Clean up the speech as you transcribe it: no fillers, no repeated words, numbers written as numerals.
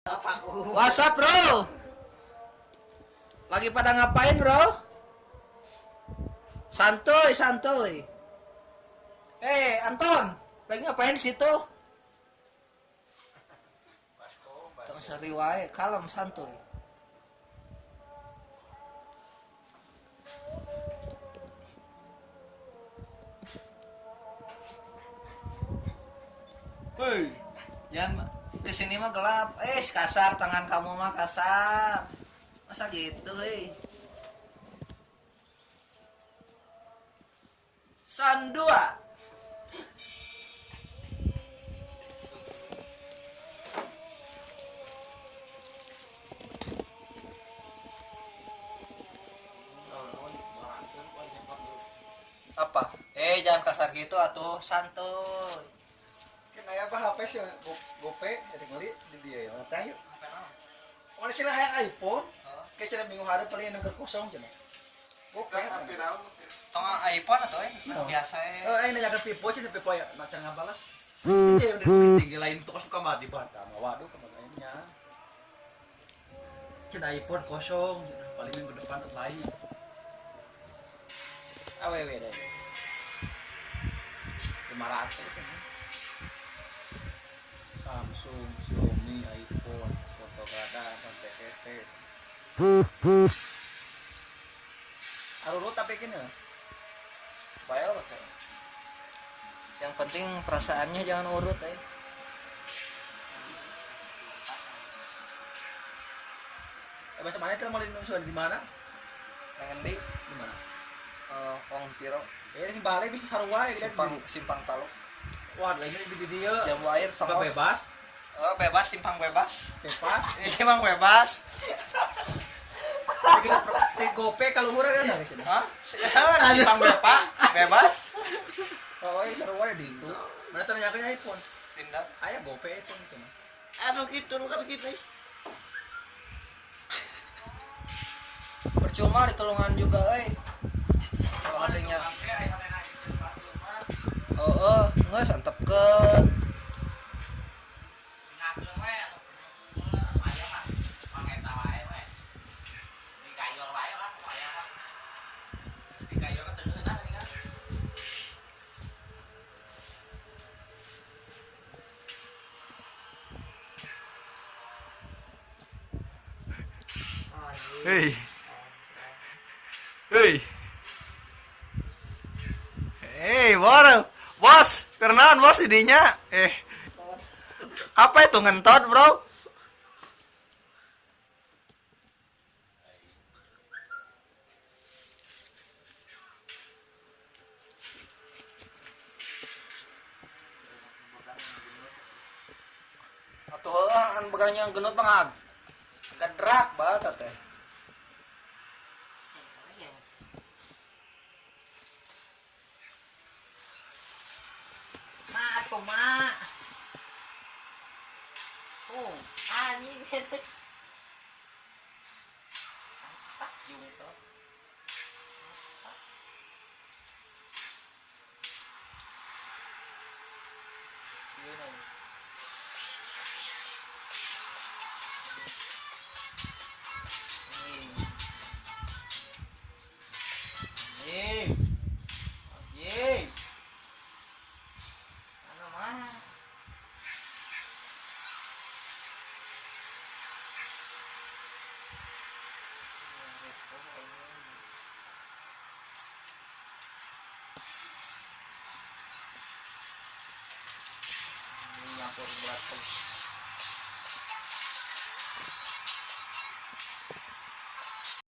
What's up, bro? Lagi pada ngapain, bro? Santuy, santuy. Eh, Anton, lagi ngapain di situ? Tong seri wae, kalem santuy. Hei, jangan kesini mah gelap. Eh, kasar tangan kamu mah kasar. Masa gitu, hei? Sandua. Apa? Eh, jangan kasar gitu atuh, santuy. Kan aya apa HP sih gope ya beli di dia ya. Tah yuk. Mana sih lah yang iPhone? Kayak cenah minggu hari paling yang kosong cenah. Gope. Tong iPhone atau eh? Biasa eh. Oh, aing nanya ke Pipo cenah Pipo ya macan ngabalas. Iya, udah tinggi lain tuh suka mati batam. Waduh, kemana? Cenah iPhone kosong cenah paling minggu depan lain. Awewe deh. 500 cenah. Samsung, Xiaomi, iPhone, foto gada, PPT. Arurut tapi kini. Bae urut eh. Yang penting perasaannya jangan urut eh. Bahasa mana itu mau di mana? Nang endi? Di mana? Wong piro? Eh, si balik bisa sarua ya. Simpang simpang Taluk. Wah, lainnya di dia. Jambu air sama sama bebas. Oh, bebas simpang bebas. Bebas. Simpang bebas. Gope kalau murah kan dari sini. Hah? Simpang bebas, bebas. Oh, iya sarua di itu. Mana tanya iPhone. Pindah. Aya gope iPhone cuma. Aduh gitu kan gitu. Percuma ditolongan juga euy. Kalau hatinya. Oh, oh, geus antepkeun. Hei. Hei. Hei, bro. Bos, kenalan bos didinya. Eh. Apa itu ngentot, bro? Atuh heuh, an beganya genut mah gedrak banget teh. Ma atuh ma. Oh, anjing. Tak jungkel. Anjing. Anjing. Mana mah? Nyampur berat.